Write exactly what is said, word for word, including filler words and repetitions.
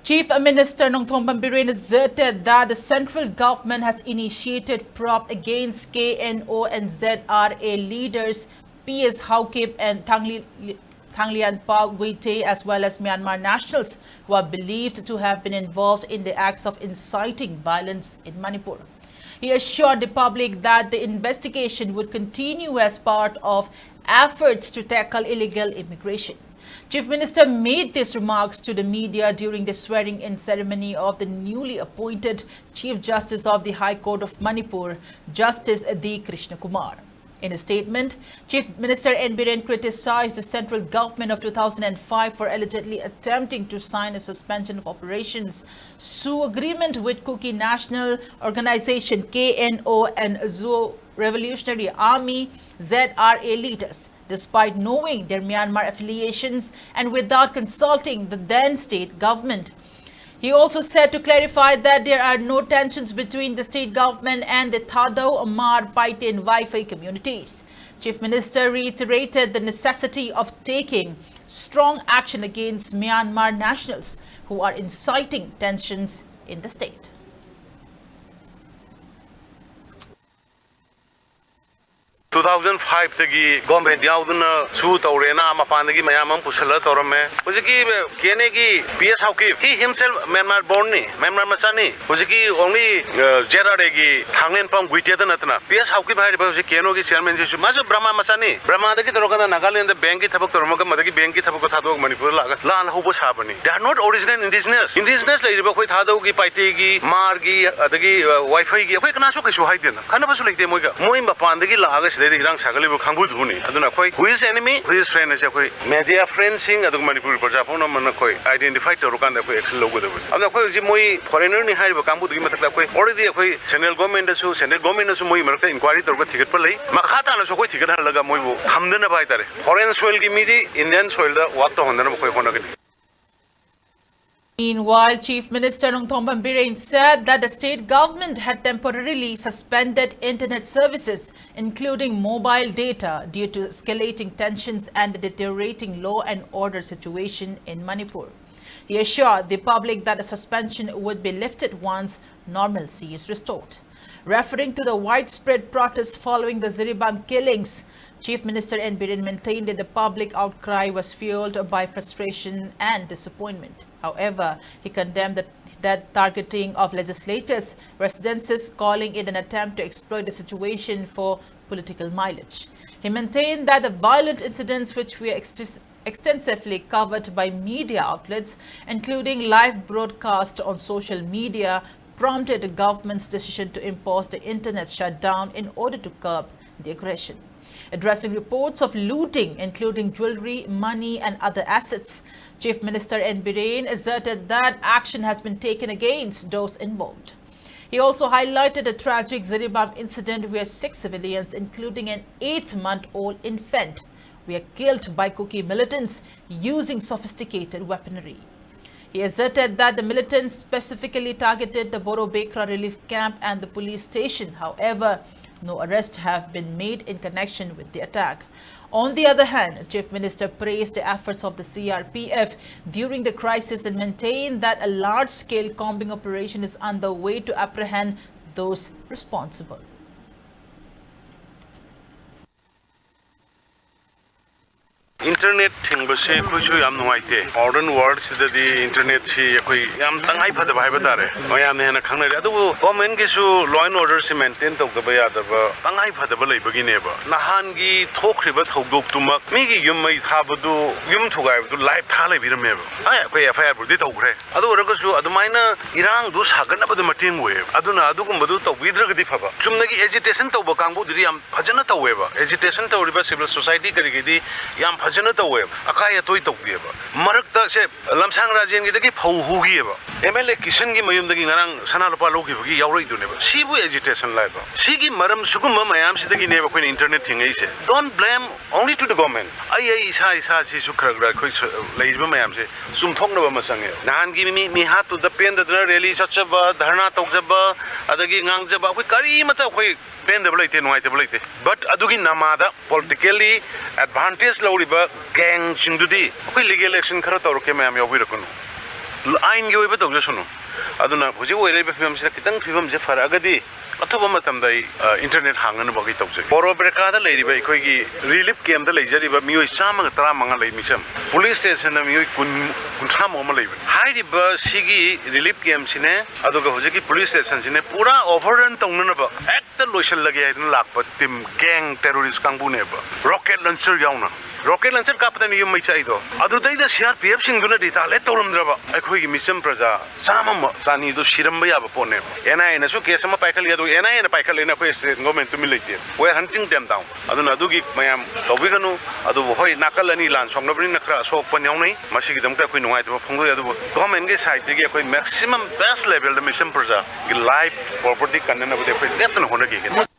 Chief Minister Nongthombam Biren asserted that the central government has initiated probe against K N O and Z R A leaders P S Haokip and Thangli-, Thanglianpa Guite, as well as Myanmar nationals who are believed to have been involved in the acts of inciting violence in Manipur. He assured the public that the investigation would continue as part of efforts to tackle illegal immigration. Chief Minister made these remarks to the media during the swearing-in ceremony of the newly appointed Chief Justice of the High Court of Manipur, Justice D. Krishnakumar. In a statement, Chief Minister N Biren criticized the central government of two thousand and five for allegedly attempting to sign a suspension of operations SoO agreement with Kuki National Organization, K N O, and Zo Revolutionary Army, Z R A, leaders, despite knowing their Myanmar affiliations and without consulting the then state government. He also said to clarify that there are no tensions between the state government and the Thadou, Hmar, Paite and Vaiphei communities. Chief Minister reiterated the necessity of taking strong action against Myanmar nationals who are inciting tensions in the state. Two thousand five ꯇꯒꯤ government ꯌꯥꯎꯗꯅ SoO ꯇꯧꯔꯦꯅ ꯃꯄꯥꯟꯗꯒꯤ ꯃꯌꯥꯝ ꯑꯃ ꯄꯨꯁꯜꯂ ꯇꯧꯔꯝꯃꯦ꯫ ꯍꯧꯖꯤꯛꯀꯤ K N A ꯒꯤ P S Haokip, he himself Myanmar born ꯅꯤ, Myanmar ꯃꯆꯥꯅꯤ꯫ ꯍꯧꯖꯤꯛꯀꯤ only, ꯑ, Z R A ꯒꯤ ꯊꯥꯡꯂꯦꯟꯄꯝ ꯒꯨꯏꯇꯦꯗ ꯅꯠꯇꯅ P S Haokip ꯍꯥꯏꯔꯤꯕ ꯍꯧꯖꯤꯛ K N O ꯒꯤ chairman ꯁꯤꯁꯨ ꯃꯥꯁꯨ ꯕ꯭ꯔꯍꯃ ꯃꯆꯥꯅꯤ꯫ ꯕ꯭ꯔꯍꯃꯗꯒꯤ ꯇꯧꯔꯀꯥꯟꯗ ꯅꯥꯒꯥꯂꯦꯟꯗ bank ꯀꯤ ꯊꯕꯛ ꯇꯧꯔꯝꯃꯒ ꯃꯗꯒꯤ bank ꯀꯤ ꯊꯕꯛꯇꯣ ꯊꯥꯗꯣꯛꯑꯒ ꯃꯅꯤꯄꯨꯔꯗ ꯂꯥꯛꯑꯒ ꯂꯥꯜ ꯍꯧꯕ ꯁꯥꯕꯅꯤ꯫ They are not original indigenous꯫ Indigenous ꯂꯩꯔꯤꯕ ꯑꯩꯈꯣꯏ ꯊꯥꯗꯧꯒꯤ, ꯄꯥꯏꯇꯦꯒꯤ, ꯃꯥꯔꯒꯤ, ꯑꯗꯒꯤ, ꯑ, ꯋꯥꯏꯐꯩꯒꯤ ꯑꯩꯈꯣꯏ ꯀꯅꯥꯁꯨ ꯀꯩꯁꯨ ꯍꯥꯏꯗꯦꯅ꯫ ꯈꯟꯅꯕꯁꯨ ꯂꯩꯇꯦ ꯃꯣꯏꯒ꯫ ꯃꯣꯏ ꯃꯄꯥꯟꯗꯒꯤ ꯂꯥꯛꯑꯒ ꯁꯤꯗꯩꯗ ꯏꯔꯥꯡ ꯁꯥꯒꯠꯂꯤꯕ ꯀꯥꯡꯕꯨꯗꯨꯕꯨꯅꯤ꯫ ꯑꯗꯨꯅ ꯑꯩꯈꯣꯏ who is enemy, who is friend ꯍꯥꯏꯁꯦ ꯑꯩꯈꯣꯏ media friend ꯁꯤꯡ ꯑꯗꯨꯒ ꯃꯅꯤꯄꯨꯔꯒꯤ ꯄ꯭ꯔꯖꯥ ꯄꯨꯝꯅꯃꯛꯅ ꯑꯩꯈꯣꯏ identify ꯇꯧꯔꯀꯥꯟꯗ ꯑꯩꯈꯣꯏ action ꯂꯧꯒꯗꯕꯅꯤ꯫ ꯑꯗꯨꯅ ꯑꯩꯈꯣꯏ ꯍꯧꯖꯤꯛ ꯃꯣꯏ foreigner ꯅꯤ ꯍꯥꯏꯔꯤꯕ ꯀꯥꯡꯕꯨꯗꯨꯒꯤ ꯃꯊꯛꯇ ꯑꯩꯈꯣꯏ already ꯑꯩꯈꯣꯏ central government ꯗꯁꯨ, central government ꯅꯁꯨ ꯃꯣꯏꯒꯤ ꯃꯔꯛꯇ inquiry ꯇꯧꯔꯒ ꯊꯤꯒꯠꯄ ꯂꯩ꯫ ꯃꯈꯥ ꯇꯥꯅꯁꯨ ꯑꯩꯈꯣꯏ ꯊꯤꯒꯠꯍꯜꯂꯒ ꯃꯣꯏꯕꯨ ꯊꯝꯗꯅꯕ ꯍꯥꯏꯇꯥꯔꯦ꯫ Foreign soil ꯒꯤ ꯃꯤꯗꯤ Indian soil ꯗ work ꯇꯧꯍꯟꯗꯅꯕ ꯑꯩꯈꯣꯏ ꯍꯣꯠꯅꯒꯅꯤ꯫ Meanwhile, Chief Minister Nongthombam Biren said that the state government had temporarily suspended internet services, including mobile data, due to escalating tensions and the deteriorating law and order situation in Manipur. He assured the public that the suspension would be lifted once normalcy is restored. Referring to the widespread protests following the Jiribam killings, Chief Minister N Biren maintained that the public outcry was fueled by frustration and disappointment. However, he condemned that, that targeting of legislators' residences, calling it an attempt to exploit the situation for political mileage. He maintained that the violent incidents which were extensively covered by media outlets, including live broadcast on social media, prompted the government's decision to impose the internet shutdown in order to curb the aggression. Addressing reports of looting, including jewelry, money, and other assets, Chief Minister N Biren asserted that action has been taken against those involved. He also highlighted a tragic Jiribam incident where six civilians, including an eight-month-old infant, were killed by Kuki militants using sophisticated weaponry. He asserted that the militants specifically targeted the Borobekra relief camp and the police station. However, no arrests have been made in connection with the attack. On the other hand, Chief Minister praised the efforts of the C R P F during the crisis and maintained that a large-scale combing operation is underway to apprehend those responsible. Internet ꯊꯤꯡꯕꯁꯦ ꯑꯩꯈꯣꯏꯁꯨ ꯌꯥꯝ ꯅꯨꯡꯉꯥꯏꯇꯦ꯫ Modern world ꯁꯤꯗꯗꯤ internet ꯁꯤ ꯑꯩꯈꯣꯏ ꯌꯥꯝ ꯇꯉꯥꯏ ꯐꯗꯕ ꯍꯥꯏꯕ ꯇꯥꯔꯦ, ꯃꯌꯥꯝꯅ ꯍꯦꯟꯅ ꯈꯪꯅꯔꯦ꯫ ꯑꯗꯨꯕꯨ government ꯀꯤꯁꯨ law and order ꯁꯤ maintain ꯇꯧꯗꯕ ꯌꯥꯗꯕ ꯇꯉꯥꯏ ꯐꯗꯕ ꯂꯩꯕꯒꯤꯅꯦꯕ꯫ ꯅꯍꯥꯟꯒꯤ ꯊꯣꯛꯈ꯭ꯔꯤꯕ ꯊꯧꯗꯣꯛꯇꯨꯃꯛ, ꯃꯤꯒꯤ ꯌꯨꯝ ꯃꯩ ꯊꯥꯕꯗꯨ, ꯌꯨꯝ ꯊꯨꯒꯥꯏꯕꯗꯨ live ꯊꯥ ꯂꯩꯕꯤꯔꯝꯃꯦꯕ꯫ ꯑꯦ, ꯑꯩꯈꯣꯏ F I R ꯕꯨꯗꯤ ꯇꯧꯈ꯭ꯔꯦ, ꯑꯗꯨ ꯑꯣꯏꯔꯒꯁꯨ ꯑꯗꯨꯃꯥꯏꯅ ꯏꯔꯥꯡꯗꯨ ꯁꯥꯒꯠꯅꯕꯗ ꯃꯇꯦꯡ ꯑꯣꯏꯌꯦꯕ꯫ ꯑꯗꯨꯅ ꯑꯗꯨꯒꯨꯝꯕꯗꯨ ꯇꯧꯕꯤꯗ꯭ꯔꯒꯗꯤ ꯐꯕ꯫ ꯆꯨꯝꯅꯒꯤ agitation ꯇꯧꯕ ꯀꯥꯡꯕꯨꯗꯨꯗꯤ ꯌꯥꯝ ꯐꯖꯅ ꯇꯧꯋꯦꯕ꯫ Agitation ꯇꯧꯔꯤꯕ civil society ꯀꯔꯤꯈꯩꯗꯤ ꯌꯥꯝ ꯐꯖꯅ ꯇꯧꯋꯦꯕ, ꯑꯀꯥꯏ ꯑꯇꯣꯏ ꯇꯧꯗꯦꯕ꯫ ꯃꯔꯛꯇ ꯁꯦ, ꯂꯝꯁꯥꯡ ꯔꯥꯖꯦꯟꯒꯤꯗꯒꯤ ꯐꯧ ꯍꯨꯈꯤꯑꯕ꯫ M L A ꯀꯤꯁꯟꯒꯤ ꯃꯌꯨꯝꯗꯒꯤ ꯉꯔꯥꯡ ꯁꯅꯥ ꯂꯨꯄꯥ ꯂꯧꯈꯤꯕꯒꯤ ꯌꯥꯎꯔꯛꯏꯗꯨꯅꯦꯕ꯫ ꯁꯤꯕꯨ agitation ꯂꯥꯏꯕ? ꯁꯤꯒꯤ ꯃꯔꯝ, ꯁꯤꯒꯨꯝꯕ ꯃꯌꯥꯝꯁꯤꯗꯒꯤꯅꯦꯕ ꯑꯩꯈꯣꯏꯅ internet ꯊꯤꯡꯉꯛꯏꯁꯦ꯫ Don't blame only to the government. ꯑꯩ, ꯑꯩ ꯏꯁꯥ, ꯏꯁꯥꯁꯤꯁꯨ ꯈꯔ ꯈꯔ ꯑꯩꯈꯣꯏ ꯁ-, ꯂꯩꯔꯤꯕ ꯃꯌꯥꯝꯁꯦ ꯆꯨꯝꯊꯣꯛꯅꯕ ꯑꯃ ꯆꯪꯉꯦ꯫ ꯅꯍꯥꯟꯒꯤ ꯃꯤ, ꯃꯤꯍꯥꯠꯇꯨꯗ ꯄꯦꯟꯗꯗꯅ rally ꯆꯠꯆꯕ, ꯙꯔꯅꯥ ꯇꯧꯖꯕ, ꯑꯗꯒꯤ ꯉꯥꯡꯖꯕ, ꯑꯩꯈꯣꯏ ꯀꯔꯤꯃꯠꯇ ꯑꯩꯈꯣꯏ ꯄꯦꯟꯗꯕ ꯂꯩꯇꯦ, ꯅꯨꯡꯉꯥꯏꯇꯕ ꯂꯩꯇꯦ꯫ But ꯑꯗꯨꯒꯤ ꯅꯃꯥꯗ politically advantage ꯂꯧꯔꯤꯕ gang ꯁꯤꯡꯗꯨꯗꯤ ꯑꯩꯈꯣꯏ legal action ꯈꯔ ꯇꯧꯔꯛꯀꯦ, ꯃꯌꯥꯝ ꯌꯥꯎꯕꯤꯔꯛꯀꯅꯨ꯫ ꯑꯥꯏꯟꯒꯤ ꯑꯣꯏꯕ ꯇꯧꯖꯁꯅꯨ꯫ ꯑꯗꯨꯅ ꯍꯧꯖꯤꯛ ꯑꯣꯏꯔꯛꯏꯕ ꯐꯤꯕꯝꯁꯤꯗ ꯈꯤꯇꯪ ꯐꯤꯕꯝꯁꯦ ꯐꯔꯛꯑꯒꯗꯤ ꯑꯊꯨꯕ ꯃꯇꯝꯗ ꯑꯩ, ꯑ, ꯏꯟꯇꯔꯅꯦꯠ ꯍꯥꯡꯅꯅꯕ ꯑꯩ ꯇꯧꯖꯒꯦ꯫ ꯕꯣꯔꯣ ꯕꯦꯔꯀꯥꯗ ꯂꯩꯔꯤꯕ ꯑꯩꯈꯣꯏꯒꯤ ꯔꯤꯂꯤꯐ ꯀꯦꯝꯗ ꯂꯩꯖꯔꯤꯕ ꯃꯤꯑꯣꯏ ꯆꯥꯝꯃꯒ ꯇꯔꯥꯃꯉꯥ ꯂꯩ, ꯃꯤꯆꯝ꯫ ꯄꯨꯂꯤꯁ ꯁ꯭ꯇꯦꯁꯟꯗ ꯃꯤꯑꯣꯏ ꯀꯨꯟ, ꯀꯨꯟꯊ꯭ꯔꯥꯃꯨꯛ ꯑꯃ ꯂꯩꯕꯅꯤ꯫ ꯍꯥꯏꯔꯤꯕ ꯁꯤꯒꯤ ꯔꯤꯂꯤꯐ ꯀꯦꯝꯁꯤꯅꯦ, ꯑꯗꯨꯒ ꯍꯧꯖꯤꯛꯀꯤ ꯄꯨꯂꯤꯁ ꯁ꯭ꯇꯦꯁꯟꯁꯤꯅꯦ ꯄꯨꯔꯥ ꯑꯣꯚꯔꯔꯟ ꯇꯧꯅꯅꯕ ꯍꯦꯛꯇ ꯂꯣꯏꯁꯤꯜꯂꯒꯦ ꯍꯥꯏꯗꯅ ꯂꯥꯛꯄ ꯇꯤꯝ, ꯒꯦꯡ ꯇꯦꯔꯣꯔꯤꯁ ꯀꯥꯡꯕꯨꯅꯦꯕ꯫ ꯔꯣꯀꯦꯠ ꯂꯟꯆꯔ ꯌꯥꯎꯅ꯫ ꯔꯣꯀꯦꯠ ꯂꯟꯆꯔ ꯀꯥꯞꯄꯗꯅꯤ ꯌꯨꯝ ꯃꯩ ꯆꯥꯛꯏꯗꯣ꯫ ꯑꯗꯨꯗꯩꯗ ꯁꯤ ꯑꯥꯔ ꯄꯤ ꯑꯦꯐ ꯁꯤꯡꯗꯨꯅ ꯔꯤꯇꯥꯂꯦꯠ ꯇꯧꯔꯝꯗ꯭ꯔꯕ ꯑꯩꯈꯣꯏꯒꯤ ꯃꯤꯆꯝ ꯄ꯭ꯔꯖꯥ ꯆꯥꯝꯃ ꯑꯃ ꯆꯅꯤꯗꯨ ꯁꯤꯔꯝꯕ ꯌꯥꯕ ꯄꯣꯠꯅꯦꯕ꯫ ꯑꯦꯟ ꯑꯥꯏ ꯑꯦꯅꯁꯨ ꯀꯦꯁ ꯑꯃ ꯄꯥꯏꯈꯠꯂꯤ, ꯑꯗꯨꯒ ꯑꯦꯟ ꯑꯥꯏ ꯑꯦꯅ ꯄꯥꯏꯈꯠꯂꯦꯅ ꯑꯩꯈꯣꯏ ꯁ꯭ꯇꯦꯠ ꯒꯣꯔꯃꯦꯟ ꯇꯨꯃꯤꯟ ꯂꯩꯇꯦ꯫ We are hunting them down꯫ ꯑꯗꯨꯅ ꯑꯗꯨꯒꯤ ꯃꯌꯥꯝ ꯇꯧꯕꯤꯒꯅꯨ꯫ ꯑꯗꯨꯕꯨ ꯍꯣꯏ, ꯅꯥꯀꯜ ꯑꯅꯤ ꯂꯥꯟ ꯁꯣꯛꯅꯕꯅꯤꯅ ꯈꯔ ꯑꯁꯣꯛ ꯑꯄꯟ ꯌꯥꯎꯅꯩ, ꯃꯁꯤꯒꯤꯗꯃꯛꯇ ꯑꯩꯈꯣꯏ ꯅꯨꯡꯉꯥꯏꯇꯕ ꯐꯣꯡꯗꯣꯛꯏ꯫ ꯑꯗꯨꯕꯨ ꯒꯣꯔꯃꯦꯟꯒꯤ ꯁꯥꯏꯠꯇꯒꯤ ꯑꯩꯈꯣꯏ ꯃꯦꯛꯁꯤꯃꯝ ꯕꯦꯁ ꯂꯦꯚꯦꯜꯗ ꯃꯤꯆꯝ ꯄ꯭ꯔꯖꯥꯒꯤ ꯂꯥꯏꯐ ꯄ꯭ꯔꯣꯄꯔꯇꯤ ꯀꯟꯅꯅꯕꯗꯤ ꯑꯩꯈꯣꯏ ꯂꯦꯞꯇꯅ ꯍꯣꯠꯅꯈꯤꯒꯅꯤ꯫